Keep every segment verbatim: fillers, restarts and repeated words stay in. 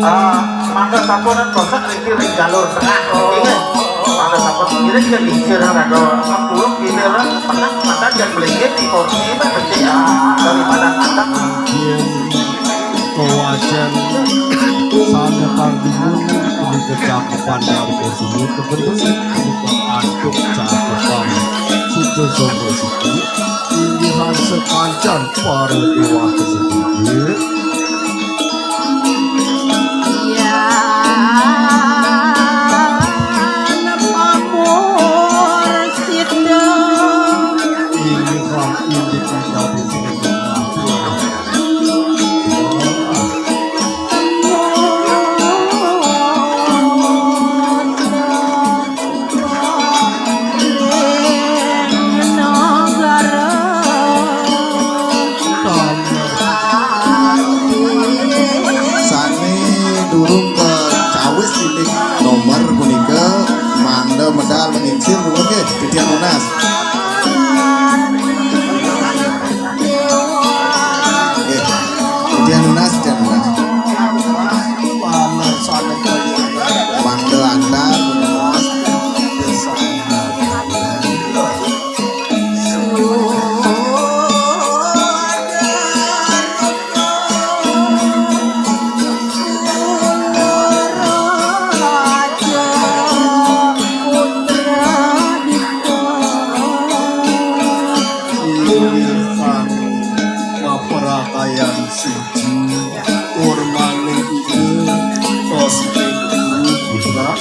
Ah, mangga sampun kosek niki ring jalur tengah niki nggih. Mangga sampun ngiring ke lincir rada mengkuluk niki ring tengah mata jan melingkit di kursi niki becik ya daripada ngadeg. Yen kawacan sane panggimun punika cakupan Darma Sini kebetulan bukan antuk cakupan Sudra Sangga Sini. Inggih sakancan para dewa kesepuh. Yan pamor sida. Inggih, Pak, inggih, Pak. Sane durung kacawis titik nomor punika, mangda medal mengingsir, nggih, titiang nunas. Nggih. Titiang nunas, titiang nunas. Mangda antar. Inggih, Sang Maparakayan Suci, Kurmaning Ida, Tosning Guru Putra.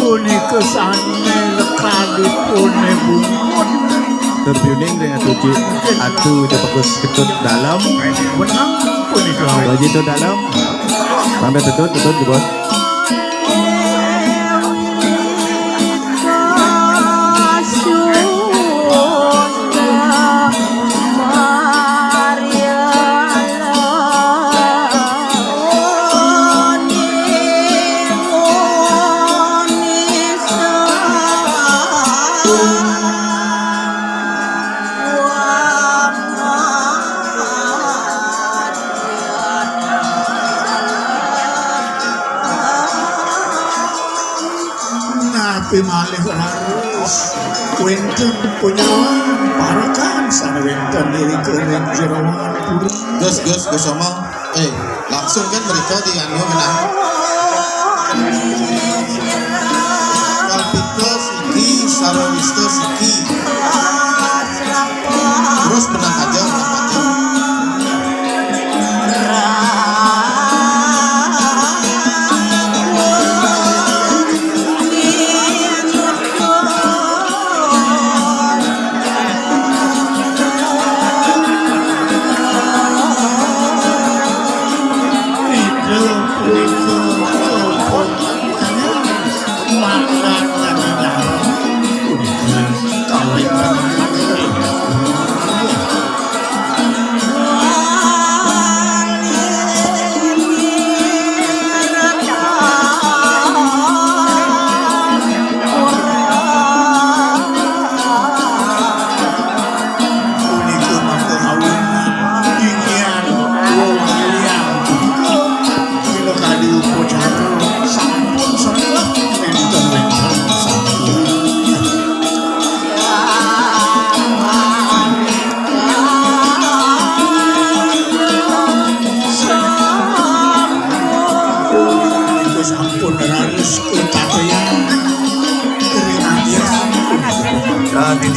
Punika sane lekadipune bungut. Terpiuning ring Atu Cik, Atu Cik Bagus Ketut Dalem. Wenang punika. Baji Ketut Dalem. Sampai Ketut, Ketut, Ketut. Napi malih harus wenten punyawan parekan sane wenten irika ring jeroan puri. Gus, Gus, Gus Omong. Eh, langsung kan mereka di anu menang. Kalpika siki, Sarwista siki. Terus menang aja, menang aja.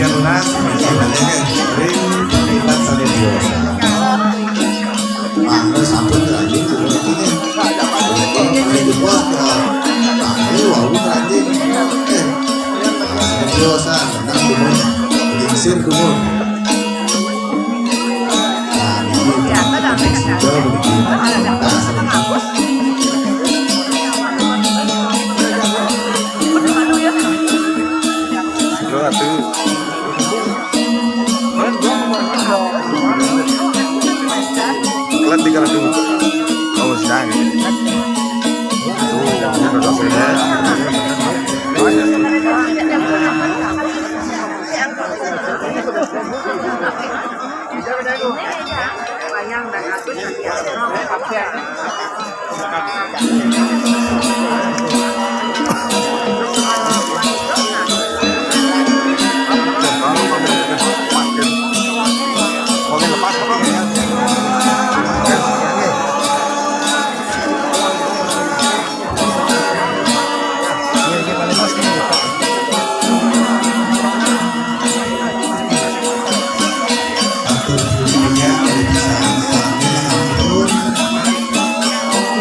Lunas, ring pamitan saking diosan. Mangda sampun rayi kuwi iki. Ring bos kula. Kami wau rayi. Eh, saking diosan, nang dumun. Lingsir dumun. Nah, niki sida mriki. Nah, Kelet tiga ratus. Oh, sedang. Tuh, udah selesai. Atur pujian, ampun.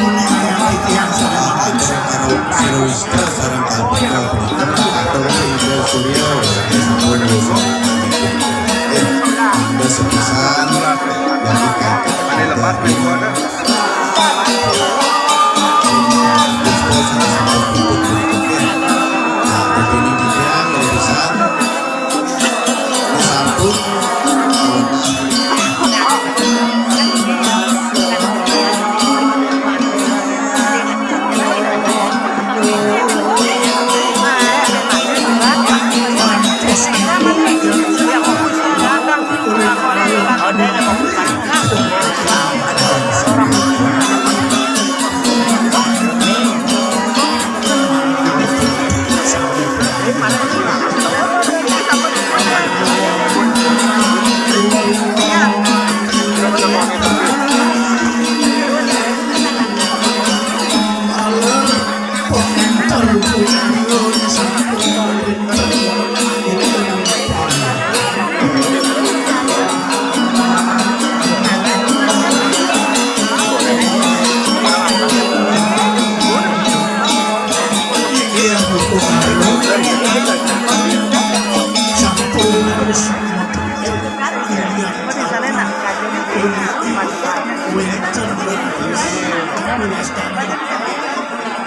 Menawi titiang salah atur karo Sira Wista sareng Kalpika punika, atur Ida Surya, sampun wis. Eh, Anda sepisan, dari kata.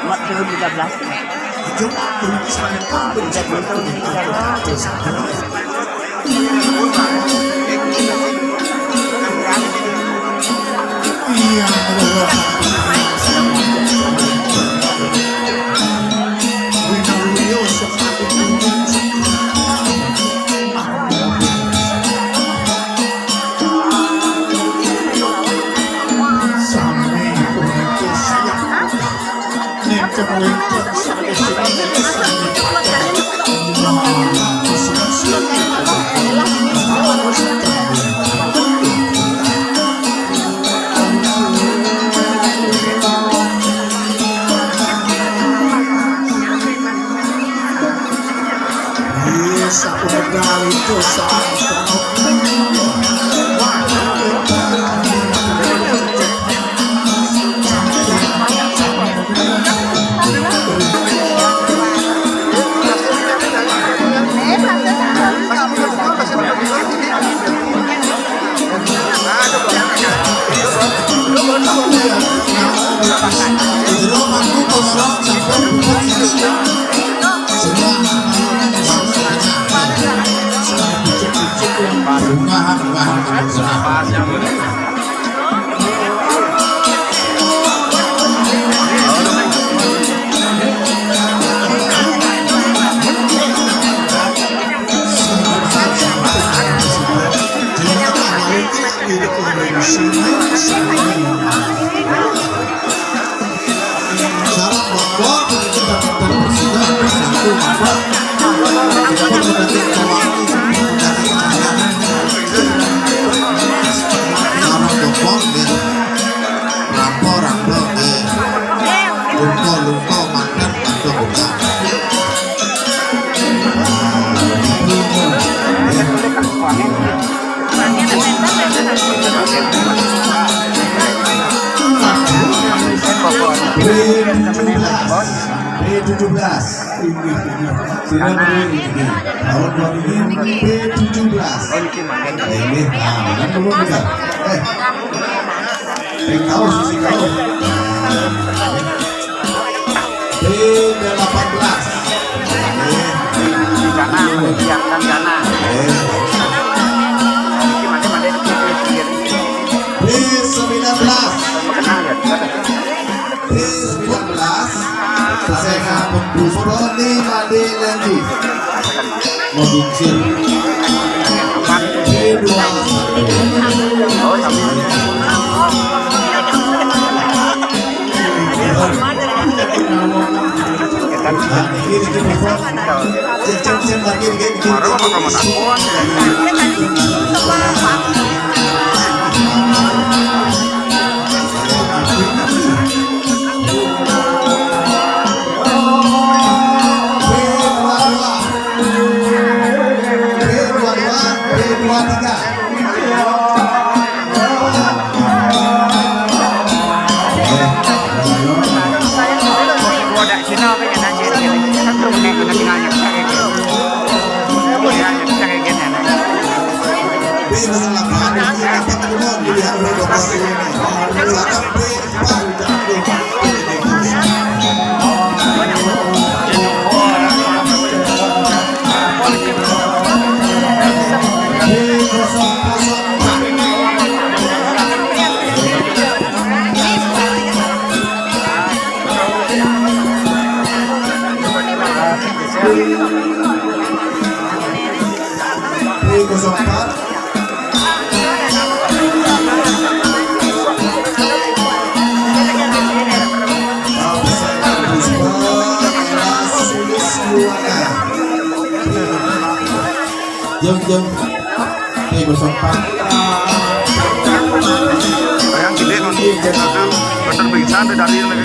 Empat puluh tiga belas. B tujuh belas. B tujuh belas. Ini, ini. Sudah berdiri ini. Tahun dua ribu B tujuh belas. Ini, nah, kan belum kita. Eh. Eh, kau, susi kau. B delapan belas. Eh. Di sana, yang kan sana. Eh. Ini mana, mana, ini, ini, ini. B sembilan belas. Kenal ya? B sembilan belas, Sesena Pembuso lima D Lenji. Modicil. B dua satu. Nah, ini, ini, ini. Cek, cek, cek, lagi, lagi, lagi. Baru mau promo takut. B kosong empat. Jom, jom. B kosong empat. Yang gede, Mas. Bener pingsan tuh dari yang lagi.